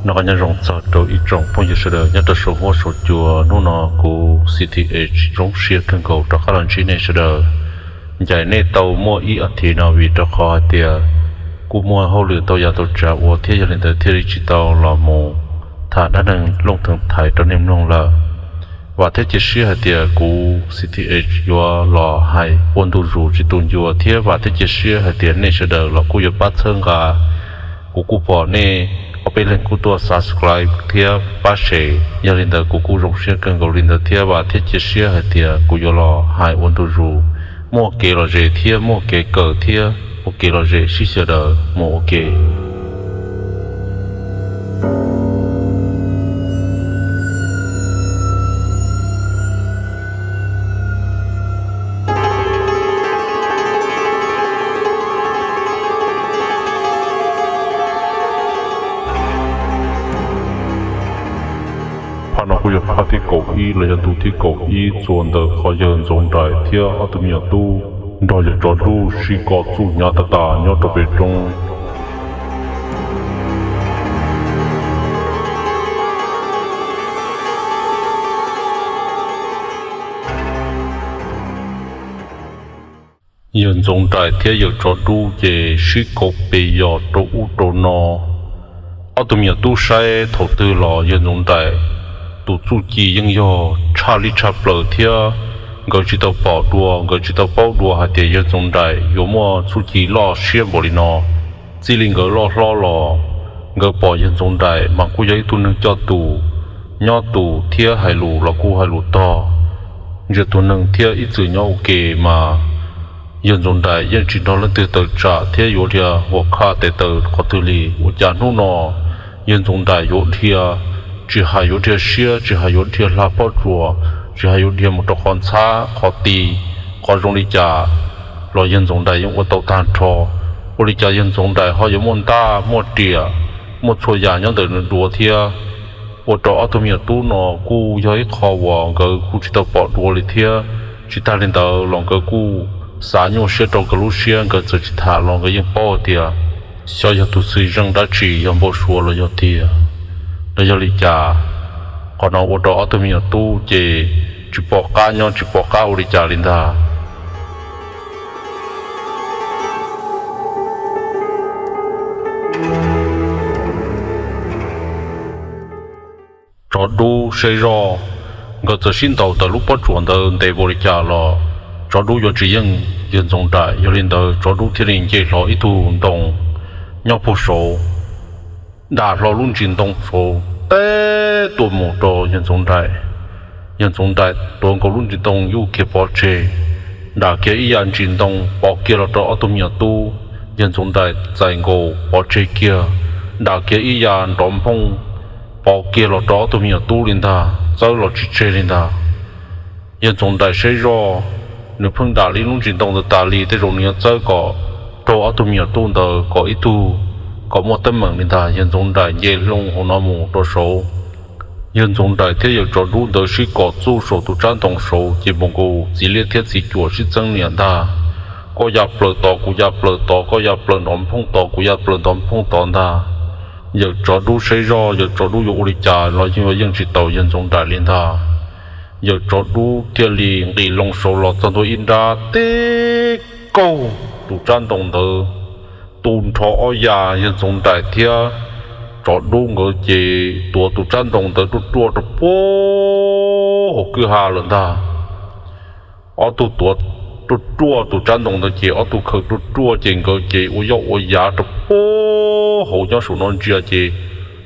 Noj qab nyob zoo txog rau ib tsoom phooj ywg sawv daws nyob rau saum huab saum cua. Hnub no kuv C T H zoo siab kawg nkaus rov qab los ntsib nej sawv daws. Ncaim nej tau muaj ib as thiv no vim rau qhov hais tias kuj muaj hauj lwm tau yam tau tsav ua thiab yog li ntawd thiaj li tsis tau los mus tham dab neeg looj theev thaiv rau nej mloog lawm. Vam thiab cia siab hais tias kuv C T H yuav los hais ua ntu zus tsis tu ncua thiab vam thiab cia siab hais tias nej sawv daws los kuj yuav pab txhawb nqa. Kuv kuj pom nej ob peb leeg kuj tuaj subscribe thiab pab share, yog li ntawd kuv kuj zoo siab kawg nkaus li ntawd thiab vam thiab cia siab hais tias kuv yuav los hais ua ntu zus, muaj kev lom zem thiab muaj kev kawm thiab ua kev lom zem sib xyaw daws mus ua ke. Phaj no kuj yog phaj thib kaum ib los yog ntu thib kaum ib txuas ntawm qhov yawg Ntxoov Nraim thiab ob tug me nyuam tub nrog yawg Tsov Dub sib koom txuj hnyav tag tag nyob rau pem roob. Yawg Ntxoov Nraim thiab yawg Tsov Dub ces sib kauv pes yos rau ub rau no. Ob tug me nyuam tub saib thaum twg los yawg Ntxoov Nraim tus txuj ci yeej yog tshaj li tshaj plaws thiab nkawd tsis tau pom dua, nkawd tsis tau paub dua hais tias yawg Ntxoov Nraim yuav muaj txuj ci loj siab npaum li no. Txij li nkawd loj hlob los nkawd pom yawg Ntxoov Nraim mas kuj yog ib tug neeg coj tus, nyob tus thiab hais lus los kuj hais lus tog. Ntsia tus neeg thiab ib txwm nyob ua ke mas yawg Ntxoov Nraim yeej tsis nrog leej twg tawm tsam thiab yuav dhia ua khaj tes taw qhov twg li. Ua cas hnub no yawg Ntxoov Nraim yuav dhia, tsis hais yuav dhia siab, tsis hais yuav dhia hla pob tsuas, tsis hais yuav dhia mus rau qhov ntxhab qhov ti, qhov zoo li cas los yawg Ntxoov Nraim yeej ua tau tag nrho. Ua li cas yawg Ntxoov Nraim ho yuav muaj ntaj muaj riam, muaj txhua yam nyob ntawm nws dua thiab? Ua rau ob tug me nyuam tub no kuj yog ib qho uas nkawd kuj tsis tau pom dua li thiab. Tsis tag li ntawd los nkawd kuj xav nyuaj siab rau nkawd lub siab, nkawd txawm tsis tham los nkawd yeej paub tias xyov yog tus xwm zeej dab tsi, yog npau suav los yog tiag los yog li cas. Qhov no ua rau ob tug me nyuam tub ces tsis pom qab nyob tsis pom qab ua li cas li ntag. Tsov Dub saib zoj, nkawd txawm sib ntaus ntawm lub pob tsuas ntawd ntev npaum li cas los Tsov Dub yuav tsis yeej yawg Ntxoov Nraim. Yog li ntawd Tsov Dub thiaj li nce hlo ib tug ntoo nyob puag saud, dam hlo lub ntsis ntoo saud teb tuaj mus rau yawg Ntxoov Nraim. Yawg Ntxoov Nraim tuav nkaus lub ntsis ntoo yuj kiag pov tseg, dam kiag ib yam ntsis ntoo pov kiag los rau ob tug me nyuam tub. Yawg Ntxoov Nraim txais nkaus pov tseg kiag, dam kiag ib yam nrov nphooj pov kiag los rau ob tug me nyuam tub li ntag, txawb los tsis tseg li ntag. Yawg Ntxoov Nraim saib zoj, nws pheej dam li lub ntsis ntoo ntawd tas li, tej zaum nws yuav txawb kom raug ob tug me nyuam tub ntawd kom ib tug kom muaj teeb meem li ntag. Yawg Ntxoov Nraim nce hlo hauv no mus rau saud. Yawg Ntxoov Nraim thiab yawg Tsov Dub ntawd sib kom txuj saum tus tsab ntoo saud ces npoo nkaus txiv liab thiab txiv cuam sib txeeb niam ntag. Koj ya plaws tod kuv ya plaws tod, koj ya plaws nrov nphooj tod kuv ya plaws nrov nphooj tod ntag. Yawg Tsov Dub saib zoj, yawg Tsov Dub yuav ua li cas los yeej yuav yeej tsis tau yawg Ntxoov Nraim li ntag. Yawg Tsov Dub thiaj li nqis loo saud los txog ntua ib nrab teb kaug tus tsab ntoo ntawd tu nrho ob ya. Yawg Ntxoov Nraim thiab Tsov Dub nkawd ces tuav tus tsab ntoo ntawd ruaj ruaj rau puag hauv kwj ha lawm ntag. Ob tug tuav ruaj ruaj tus tsab ntoo ntawd ces ob tug khaws ruaj ruaj ces nkawd ces ua yoj ua yav rau puag hauv nyob saum no ntsia ces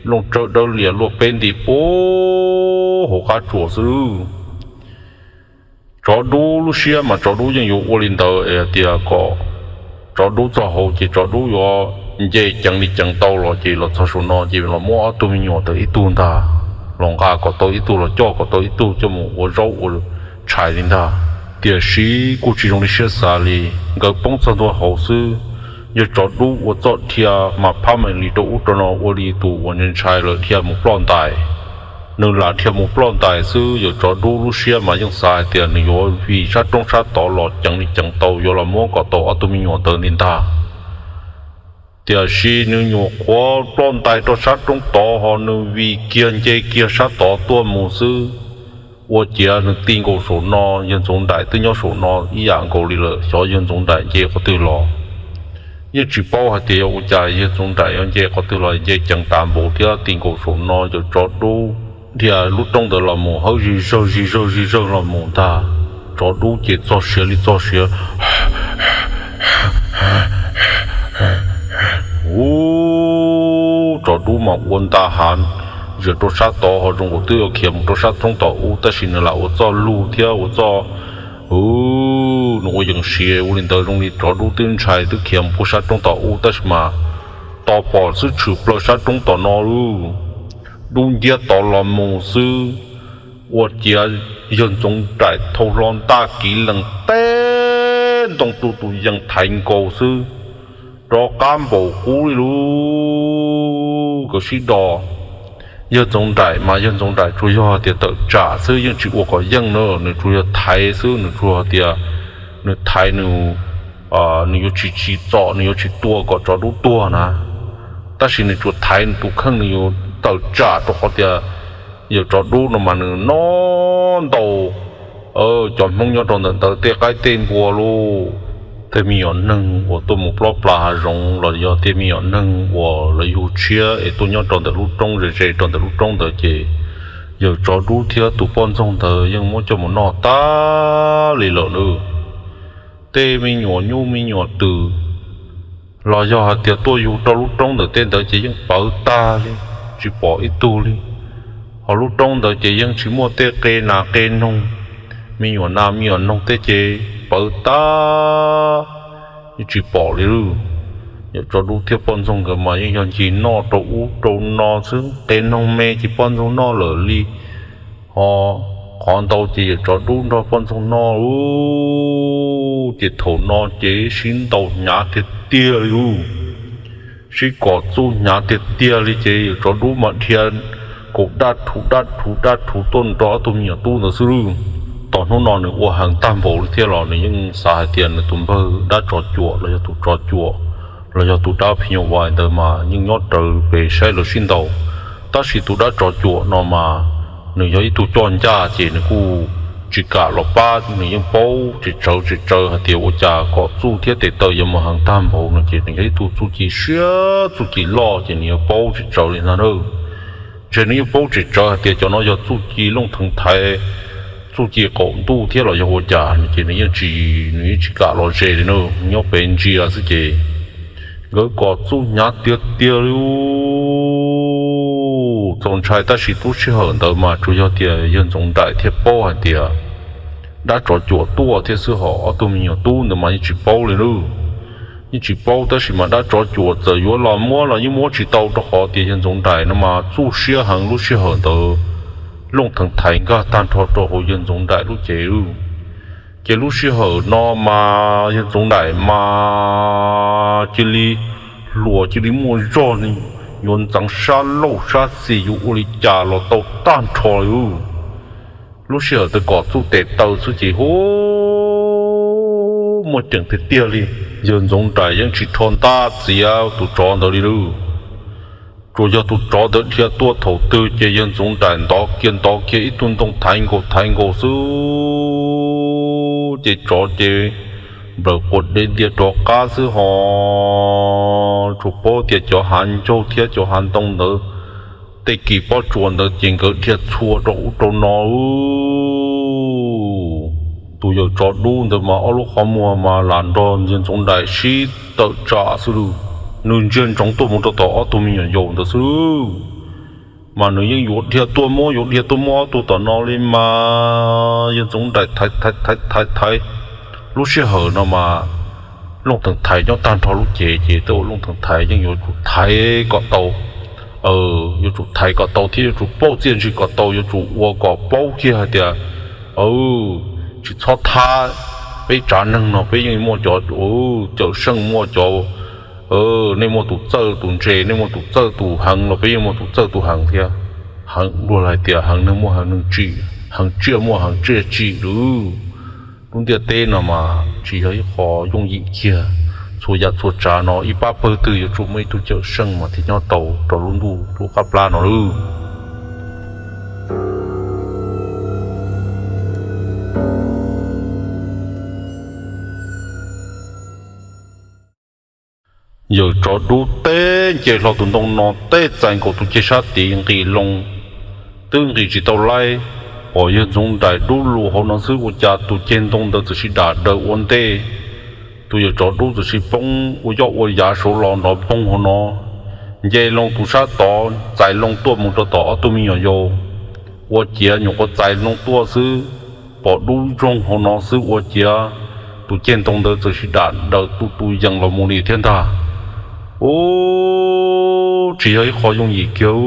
looj tsawb dawb lias luaj peb nti puag hauv qab tsuas xwb. Tsov Dub lub siab mas Tsov Dub yeej yuav ua li ntawd es hais tias kom Tsov Dub txog hauv ces Tsov Dub yuav nce ceev li ceev tau los ces los txog saum no ces los muab ob tug me nyuam ntawd ib tug ntag, los nqa kom tau ib tug, los coj kom tau ib tug coj mus ua zaub ua tshais li ntag. Tiam sis kuj tsis zoo li siab xav li, nkawd poob txog ntua hauv xwb, yawg Tsov Dub ua txoj dhia mas phab meem li rau ub rau no ua li tus uas ntshai ntshai lawm dhia mus ploj ntais. Nws lam dhia mus ploj ntais xwb, yawg Tsov Dub lub siab mas yeej xav hais tias nws yuav vim sab roob sab tod los ceev li ceev tau yuav los muab kom tau ob tug me nyuam ntawd li ntag. Tiam sis nws nyuam qhuav ploj ntais rau sab roob tod ho nws vim kiag nce kiag sab tod tuaj mus xwb, ua ciav nws ti nkaus saum no, yawg Ntxoov Nraim twb nyob saum no ib yam nkaus li lawm. Xyov yawg Ntxoov Nraim nce qhov twg los, yeej tsis paub hais tias yog ua cas yawg Ntxoov Nraim yuav nce qhov twg los nce ceev tas npaum thiab ti nkaus saum no. Yawm Tsov Dub dhia lub roob ntawd los mus hawb zig zawg zig zawg zig zawg los mus ntag. Tsov Dub ces txog siav li txog siav. Ub, Tsov Dub mas ua nta hav zias rau sab tod ho zoo nkaus twb yuav khiav mus rau sab roob tom ub, tab sis nws lam ua txoj lug thiab ua txoj, nws ua yees siav ua li ntawd zoo li Tsov Dub twb ntshai twb khiav mus puag sab roob tom ub, tab sis mas tos pom xwb tshwm plaws sab roob tom no lub dub nciab tod los mus xwb, ua ciav yawg Ntxoov Nraim thau hlo ntaj kiv lees teb ntoo tu tus yees thaiv nkaus xwb, rov qab npaum qub li lub kawm sib do. Yawg Ntxoov Nraim mas yawg Ntxoov Nraim tsuas yog hais tias tawm tsam xwb, yeej tsis ua kom yeej na, nws tsuas yog thaiv xwb, nws tsuas hais tias nws thaiv nws, nws yuav tsis tsim txom, nws yuav tsis tua kom Tsov Dub tuag na, tab sis nws tsuas thaiv nws tus kheej, nws yuav tawm tsam rau qhov tias yawm Tsov Dub no mas nws noj ntau cov Hmoob nyob rau ntawm ntawd tej qaib tej npua lauj, tej me nyuam neeg uas tuaj mus plob plas hav zoov los yog tej me nyuam neeg uas lawv yug tshiab es tuaj nyob rau ntawm lub roob ze ze rau ntawm lub roob ntawd ces yawm Tsov Dub thiab tus poj ntxoog ntawd yeej muab coj mus noj tag li lawm na. Tej me nyuam nyuj me nyuam twm los yog hais tias tuaj yug rau lub roob ntawm tej ntawd ces yeej pawv tag li, tsis pom ib tug li. Ho lub roob ntawd ces yeej tsis muaj tej qe nas qe noog, me nyuam nas me nyuam noog tej ces pawv tag, yeej tsis pom li lawm. Yawm Tsov Dub thiab poj ntxoog nkawd mas yeej yog ncig noj rau ub rau no xwb, qe noog me ces poj ntxoog noj lawm li, ho qhov ntau ces yawm Tsov Dub nrog poj ntxoog noj lauj. Ces thaum no ces sib ntaus hnyav tiag tiag li lauj, sib kom txuj hnyav tiag tiag li ces yawm Tsov Dub mas dhia kaum dab rhuv dab rhuv dab rhuv tuaj nrog ob tug me nyuam tub ntawd xwb lauj. Tos hnub no nws ua heev tag npaum li thiab los nws yeej xav hais tias nws tus npawg dab Tsov Cuam los yog tus Tsov Cuam los yog tus dab phim nyuj vais ntawd mas yeej nyob rawv pem saib lawv sib ntaus. Tab sis tus dab Tsov Cuam no mas nws yog ib tug coj ncaj ces nws kuj tsis kam los pab, nws yeej paub tsis tsawv tsis tsawv hais tias ua cas kom txuj thiab tes taw yuav mus heev tag npaum no ces nws yog ib tug txuj ci siab txuj ci loj ces nws yeej paub tsis tsawv li ntag na. Ntshe nws yeej paub tsis tsawv hais tias cov no yog txuj ci looj theev thaiv, txuj ci qaum ntuj thiab los yog ua cas no ces nws yeej tsis, nws yeej tsis kam los ze li na, nyob pem ntsia xwb ces nkawd kom txuj hnyav tiag tiag li. Txaus ntshai tab sis lub sij hawm ntawd mas tsuas yog tias yawg Ntxoov Nraim thiaj paub hais tias dab Tsov Cuam tuaj thiab xwb, ho ob tug me nyuam tub ntawd mas yeej tsis paub li lauj. Yeej tsis paub tab sis mas dab Tsov Cuam txawm yuav los muab los yeej muab tsis tau rau qhov tias yawg Ntxoov Nraim no mas txuj siab heev lub sij hawm ntawd, looj theev thaiv nkag tag nrho rau hauv yawg Ntxoov Nraim lub cev lauj. Ces lub sij hawm no mas yawg Ntxoov Nraim mas cia li hluas cia li muaj zog li, yuav ntxeev sab laug sab xis yuav ua li cas los tau tag nrho li lauj. Lub sij hawm ntawd kom txuj tes taw xwb ces hu, muaj ceem tiag tiag li. Yawg Ntxoov Nraim yeej tsis rho ntaj txiav tus tsov ntawd li lauj. Tsuas yog tus tsov ntawd dhia tuaj thaum twg ces yawg Ntxoov Nraim ntov kiag ntov kiag ib tug ntoo thaiv nkaus thaiv nkaus xwb ces tsov ces nplawm quas dev ntias rov qab xwb ho. Tsuas paub tias cov hav ncaug thiab cov hav ntoo ntawd, tej kis pob tsuas ntawd ces nkawd dhia txhua rau ub rau no. Tus yawm Tsov Dub ntawd mas ob lub qhov muag mas lam nrog yawg Ntxoov Nraim sib tawm tsam xwb lauj. Nws ntsia ntsoov tuaj mus rau tom ob tug me nyuam yaus ntawd xwb lauj. Mas nws yeej yuav dhia tuaj muab, yuav dhia tuaj muab ob tug tom no li mas yawg Ntxoov Nraim thaiv thaiv thaiv thaiv thaiv. Lub sij hawm no mas Looj Theev Thaiv nyob tag nrho lub cev ces tej uas Looj Theev Thaiv yeej yuav tsum thaiv kom tau, yuav tsum thaiv kom tau thiab yuav tsum pauj txiaj ntsig kom tau, yuav tsum ua kom paub kiag hais tias tsis txhob thab peb tsav neeg no, peb yeej muaj cov cawm seej, muaj cov, nej muaj tus txawj tus ntse, nej muaj tus txawj tus heev los peb yeej muaj tus txawj tus heev thiab. Heev luag hais tias heev neeg muaj heev neeg tsim, heev tsiaj muaj heev tsiaj tsim lauj. Lub ntiaj teb no mas tsis yog ib qho yooj yim kiag. txhua yam txhua tsav no ib pab pawg twg yuav tsum muaj ib tug cawm seej mas thiaj nyob tau rau lub ntuj lub qab plab no lawm. Yawm Tsov Dub teb nce hlo tus ntoo no teb txais nkaus tus ceg sab tid nqis loo, twb nqis tsis tau laib, pom yawg Ntxoov Nraim dub lug hauv no xwb ua cas tus ceg ntoo ntawd txawm sis dam daws ua ntej. Tus yawm Tsov Dub txawm sis poob ua yoj ua yav saud los nrov npoog hauv no, nce loo tus sab tod txais loo tuaj mus rau tom ob tug me nyuam yaus. Ua ciav nyuam qhuav txais loo tuaj xwb, pom dub ntsoog hauv no xwb ua ciav tus ceg ntoo ntawd txawm sis dam daws tu tu yees los mus li thiab ntag. Ub, tsis yog ib qho yooj yim kiag,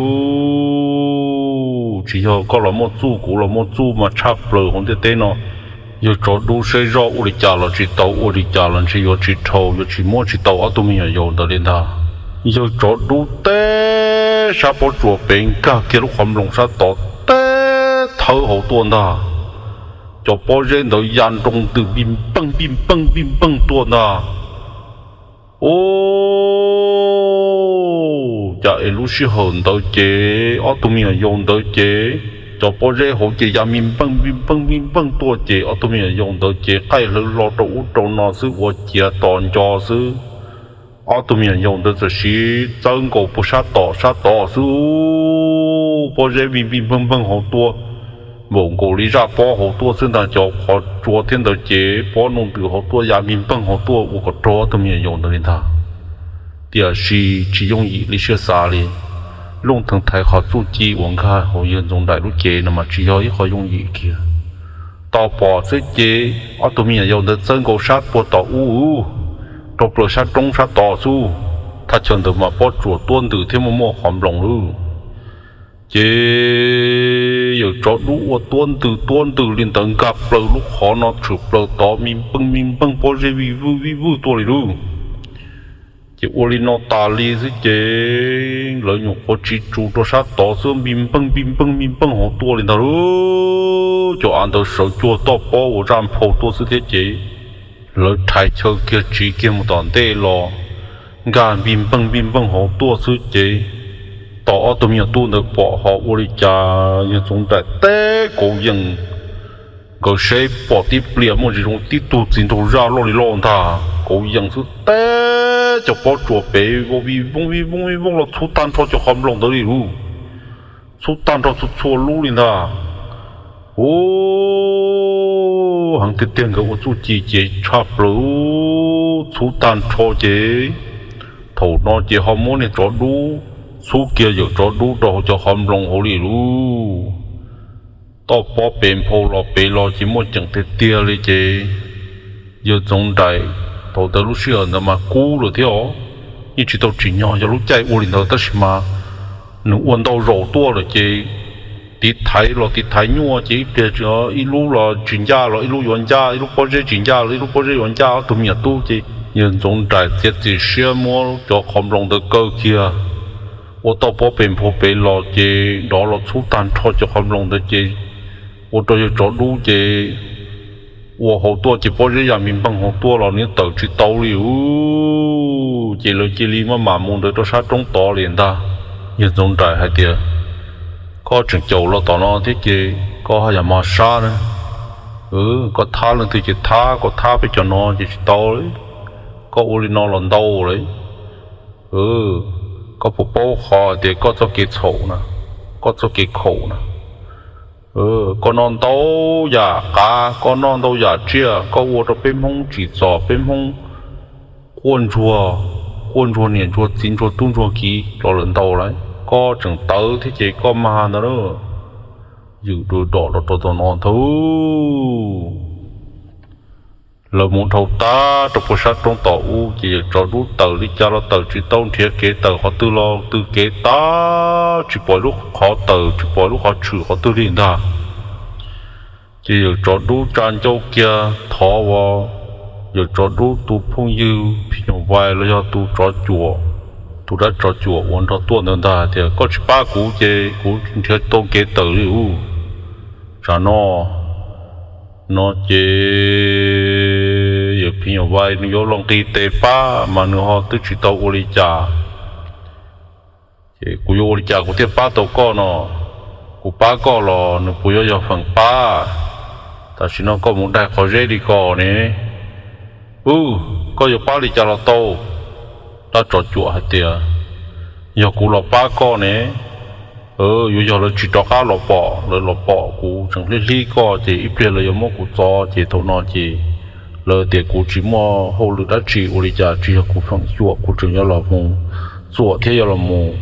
tsis yog koj los muaj txuj kuv los muaj txuj mas tshaj plaws hauv ntiaj teb no. Yawg Tsov Dub saib zoj ua li cas los tsis tau, ua li cas los ntshe yuav tsis dhau, yuav tsis muab tsis tau ob tug me nyuam yaus ntawd li ntag. Yawg Tsov Dub teb sab pob tsuas pem nkag kiag lub qhov nploos sab tod teb thawb hauv tuaj ntag. Cov pob zeb ntawd ya nroo ntws npij npeej npij npeej npij npeej tuaj ntag. Ub, cas es lub sij hawm ntawd ces ob tug me nyuam yaus ntawd ces cov pob zeb hauv ces ya npij npeej npij npeej npij npeej tuaj ces ob tug me nyuam yaus ntawd ces qaij hlawv hlo rau ub rau no xwb ua ciav tos nco xwb. Ob tug me nyuam yaus ntawd txawm sis txawb nkaus puag sab tom sab tod xwb, pob zeb npij npij npeej npeej hauv tuaj, npaum nkaus li zaj pob hauv tuaj xwb ntag. Cov qhov tsua thiab ntawd ces pob nroo ntws hauv tuaj ya npij npeej hauv tuaj ua kom raug ob tug me nyuam yaus ntawd li ntag. Tiam sis tsis yooj yim li siab xav li. Looj theev thaiv qhov txuj ci uas nkag hauv yawg Ntxoov Nraim lub cev no mas tsis yog ib qho yooj yim kiag. Tos pom xwb ces ob tug me nyuam yaus ntawd txawb nkaus sab puag tom ub, raug plaws sab roob sab tod xwb. Thaj chaw ntawd mas pob tsuas tuab ntws thiab muaj muaj qhov nploos lawm. Ces yawm Tsov Dub ua tuab ntws tuab ntws li ntawd nkag plaws lub qhov no tshwm plaws tod npij npeej npij npeej pob zeb vij vwj vij vwj tuaj li lawm. Ces ua li no tas li xwb ces lawv nyuam qhuav tsiv tsuv rau sab tod xwb npij npeej npij npeej npij npeej hauv tuaj li ntag lauj. Cov av ntawd sawv cuag toj pob uas zaj nphau tuaj xwb thiab ces lawv rhais chaw kiag tsiv kiag mus tom ntej los nkag npij npeej npij npeej hauv tuaj xwb ces tos ob tug me nyuam tub ntawd pom ho ua li cas yawg Ntxoov Nraim teb kauv yees, nkawd saib pom tib pliag muaj tsis zoo tib tug txiv nraug zaj loj li loj ntag kauv yees xwb teb cov pob tsuas pem vij vooj vij vooj vij vooj los txhub tag nrho cov qhov nploos ntawd li lauj. Txhub tag nrho txhua txhua lub li ntag. Ub, heev tiag tiag nkawd ua txuj ci ces tshaj plaws, txhub tag nrho ces thaum no ces ho muab niag Tsov Dub txhub kiag yawm Tsov Dub rau hauv cov qhov nploos hauv li lauj. Toj pob pem nphau los pem los ces muaj ceem tiag tiag li ces yawg Ntxoov Nraim thaum ntawd lub sij hawm ntawd mas kub lawm thiab os, yeej tsis tau tsim nyog yog lub caij ua li ntawd tab sis mas nws ua ntau zaus tuaj lawm ces tiv thaiv los tiv thaiv nyuaj ces ib pliag ib lub los tsis ncaj los ib lub yuav ncaj, ib lub pob zeb tsis ncaj los ib lub pob zeb yuav ncaj, ob tug me nyuam tub ces yawg Ntxoov Nraim txiav txim siab muab cov qhov nploos ntawd kaw kiag, ua toj pob pem nphau pem los ces nrov los txhub tag nrho cov qhov nploos ntawd ces ua rau yawg Tsov Dub ces ua hauv tuaj ces pob zeb ya npij npeej hauv tuaj los nws tawm tsis tau li lauj. Ces lawv cia li maj mam mus ntawd rau sab roob tod li ntag. Yawg Ntxoov Nraim hais tias, koj tseem caum los tom no thiab ces koj haj yam mos sab na. Koj thab leej twg ces thab, koj thab peb cov no ces tsis tau li. Koj ua li no los ntau lawm. Koj puas paub qhov tias koj txoj kev txhaum na, koj txoj kev khaum na, koj noj ntau yam qav, koj noj ntau yam tsiaj, koj ua rau peb Hmoob tsim txom, peb Hmoob quaj ntsuag, quaj ntsuag niam ntsuag txiv ntsuag tub ntsuag kiv los lawm ntau lawm. Koj tseem tawv thiab ces koj mag ntawd na. Ywm dua dom los rau tom no ntag. Lawv mus dhau tag rau puag sab roob tom ub ces yawm Tsov Dub tawm li cas los tawm tsis tau, nrhiav kev tawm qhov twg los tw kev tag, tsis pom lub qhov tawm tsis pom lub qhov tshwm qhov twg li ntag. Ces yawm Tsov Dub tsa ncauj kiag thov ua yawm Tsov Dub tus phooj ywg phim nyuj vais los yog tus tsov cuam, tus dab tsov cuam uas nrog tuaj ntawd ntag tias, koj tsis pab kuv ces kuv nrhiav tau kev tawm li lauj. Tsam no, no ces yawm me nyuam vais nws yuav los nqis tes pab mas nws ho twb tsis tau ua li cas. Ces kuv yuav ua li cas kuv thiaj pab tau koj no? Kuv pab koj los nws puas yuav yog feem pab? Tam sim no koj mus daig qhov zeb li ko ne. Ub, koj yuav pab li cas los tau. Dab tsov cuam hais tias, yog kuv los pab koj ne, yuav yog lawv tsis rov qab los pom, lawv los pom kuv tseem hlib hlib koj ces ib pliag lawv yuav muab kuv txov ces thaum no ces lawv tias kuv tsis muaj hauj lwm dab tsi ua li cas tsis yog kuv feem xyuam, kuv tseem yuav los mus txuam thiab yuav los mus,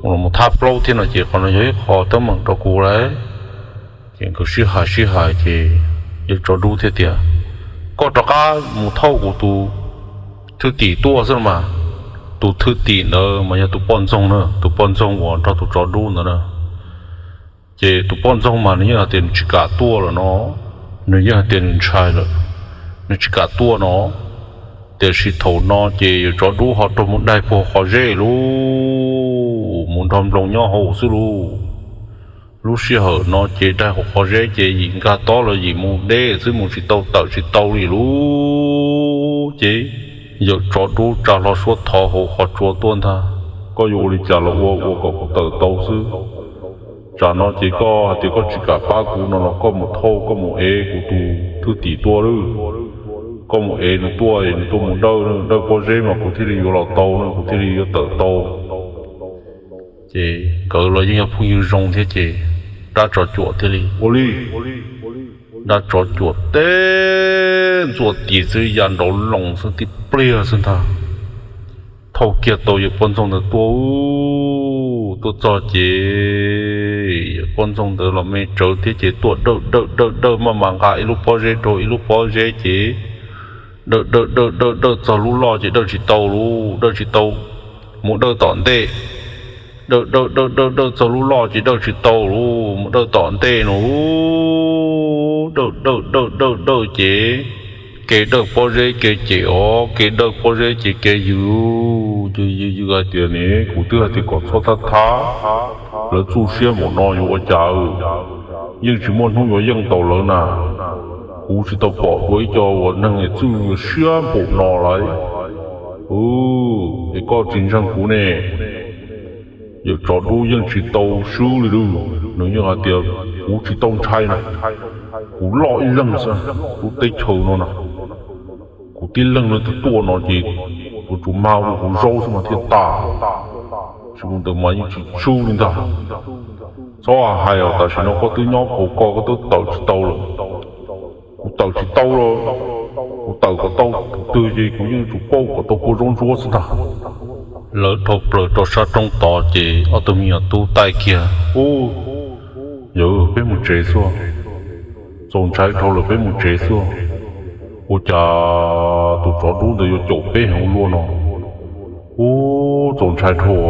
mus los mus thab plaub thiab no ces qhov no yog ib qho teeb meem rau kuv lawm. Ces nkawd sib hais sib hais ces yawg tsov dub thiaj tias, koj rov qab mus thauj kuv tus thwj tim tuaj xwb los mas. Tus thwj tim ntawd mas yog tus poj ntxoog na, tus poj ntxoog uas nrog tus tsov dub ntawd na. Ces tus poj ntxoog mas nws yeej hais tias nws tsis kam tuaj lawm no, nws yeej hais tias nws ntshai lawm, nws tsis kam tuaj no. Tiam sis thaum no ces yawg tsov dub ho raug mus daig puag qhov zeb lauj, mus nrog nploos nyob hauv xwb lauj. Lub sij hawm no ces daig hauv qhov zeb ces yim nkag tob los yim mus deb xwb, mus tsis tau tawm tsis tau li lauj. Ces yawm tsov dub tsa hlo suab thov hauv qhov tsua tuaj ntag, koj yuav ua li cas los ua, ua kom kuv tawm tau xwb. Tsam no ces koj hais tias koj tsis kam pab kuv no los koj mus thauj, koj mus ev kuv tus thwj tim tuaj lauj. Koj mus ev nws tuaj, nws tuaj mus dawj, dawj pob zeb mas kuv thiaj li yuav los tau no, kuv thiaj li yuav tawm tau. Ces nkawd los yeej yog phooj ywg zoo thiab ces dab tsov cuam thiaj li ua li. Dab tsov cuam teb ntxuaj tis xwb ya nraud loo xwb tib pliag xwb ntag. Thauj kiag tau yawm poj ntxoog ntawd tuaj, tuaj txog ces yawm poj ntxoog ntawd los me tsawv thiab ces tuaj dawj dawj dawj dawj maj mam nqa ib lub pob zeb rau ib lub pob zeb ces dawj dawj dawj dawj dawj txog lub loj ces dawj tsis tau lauj, dawj tsis tau, mus dawj tom ntej. Dawj dawj dawj dawj dawj txog lub loj ces dawj tsis tau lauj, mus dawj tom ntej no. Dawj dawj dawj dawj dawj ces kev dawj pob zeb kev cem os, kev dawj pob zeb ces kev yws, yws yws yws hais tias ne, kuv twb hais tias kom txhob thab thab, lawv txuj siab npaum no yuav ua cas, yeej tsis muaj hnub yuav yeej tau lawv na. Kuv tsis tau pom dua ib co uas neeg es txuj siab npaum no lawm. Es koj tsis ntseeg kuv ne? Yawm tsov dub yeej tsis tau swb li lauj, nws yeej hais tias kuv tsis tau ntshai na, kuv loj ib leeg xwb lub teb chaws no na, kuv tib leeg no tuaj no ces kuv tsuas mag ua kuv zaub xwb mas thiaj tas, tsis mus ntawd mas yeej tsis swb li ntag. Txhob hais os, tam sim no koj twb nyob hauv ko koj twb tawm tsis tau lawm. Kuv tawm tsis tau los, kuv tawm kom tau tus twg ces kuv yeej yuav tsum pauj kom tau kua zaub ntsuab xwb ntag. Lawv dhau plaws rau sab roob tod ces ob tug me nyuam tub taij kiag, ub, yawg peb mus tsev xwb, txaus ntshai dhau lawm peb mus tsev xwb. Ua cas tus tsov dub ntawd yuav caum peb heev ua luaj no? Ub, txaus ntshai dhau.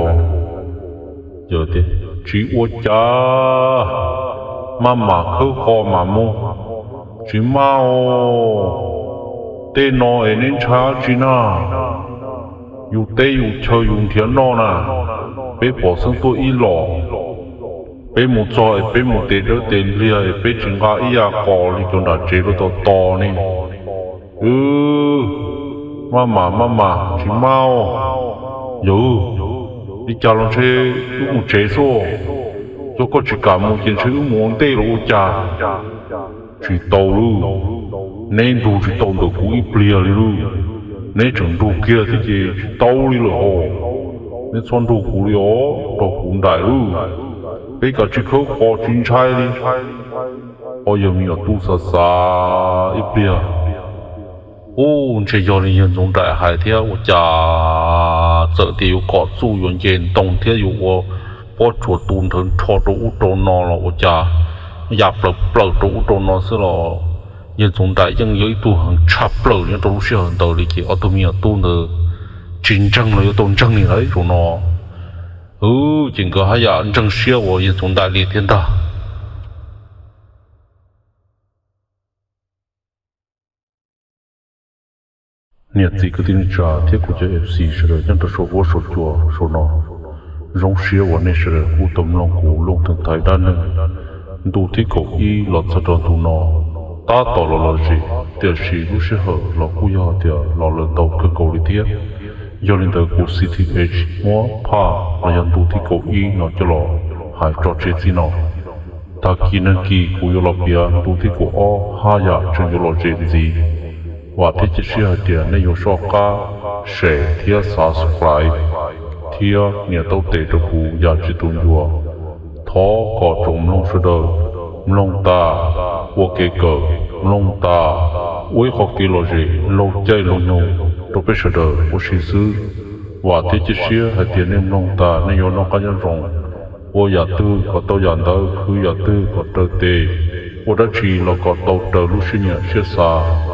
Yawg tias, tsis ua cas, maj mam khawb qos mam mus, tsis maj os. Tej no es neb ntshai dab tsi na? Yus teb yus chaw yus nrhiav noj na. Peb pom xeeb tuaj ib los, peb mus txog es peb mus tes dawb tes npliag es peb tsis nqa ib yam qos li cov nram tsev luag tos tos ne. Maj mam maj mam tsis maj os. Yawg, li cas los ntshe wb mus tsev xwb. Yog koj tsis kam mus ces ntshe wb mus ua ntej los ua cas. Tsis tau lauj, neb nrug tsis tau ntawm kuv ib pliag li lauj. Neb tseem nrug kiag thiab ces tsis tau li lawm hos. Neb txhob nrug kuv li os, raug kuv nraim lauj. Peb kav tsij khawb qos tsis ntshai li. Ob yawg me nyuam tub xav xav ib pliag, ub, ntshe yog li yawg Ntxoov Nraim hais thiab ua cas txawm tias yuav kom txuj yuav nce ntoo thiab yuav ua pob tsuas tu nthawv nrho rau ub rau no los ua cas ya plaws plaws rau ub rau no xwb los. Yawg Ntxoov Nraim yeej yog ib tug heev tshaj plaws nyob rau lub sij hawm ntawd li ces ob tug me nyuam tub ntawd tsis ntseeg los yuav tau ntseeg li lawm zaum no. Ces nkawd haj yam ntseeg siab uas yawg Ntxoov Nraim li thiab ntag. Niam txiv kwv tij neej tsa thiab kuv cov F C sawv daws nyob rau saum huab saum cua saum no, zoo siab uas nej sawv daws kuj tau mloog kuv Looj Theej Thaij dab neeg ntu thib kaum ib los txog rau ntu no. tab tom los lom zem, tiam sis lub sij hawm los kuj yog tias los lawm tau kawg nkaus li thiab. Yog li ntawd kuv C T H muab part los yog ntu thib kaum ib no coj los hais tso tseg txij no. Tag kis nag kis kuv yuav los piav ntu thib kaum ob haj yam tseem yuav lom zem ntxiv. Vam thiab cia siab hais tias nej yuav soj qab, share thiab subscribe, thiab nias taub tes rau kuv yam tsis tu ncua. Thov kom tsoom mloog sawv daws mloog tas ua kev kawm, mloog tas ua ib qho kev lom zem laug caij laug nyoog rau peb sawv daws ua si xwb. Vam thiab cia siab hais tias nej mloog tas nej yuav noj qab nyob zoo, ua yam twg kom tau yam ntawd, khwv yam twg kom raws tes, ua dab tsi los kom tau raws lub siab nyiam siab xav.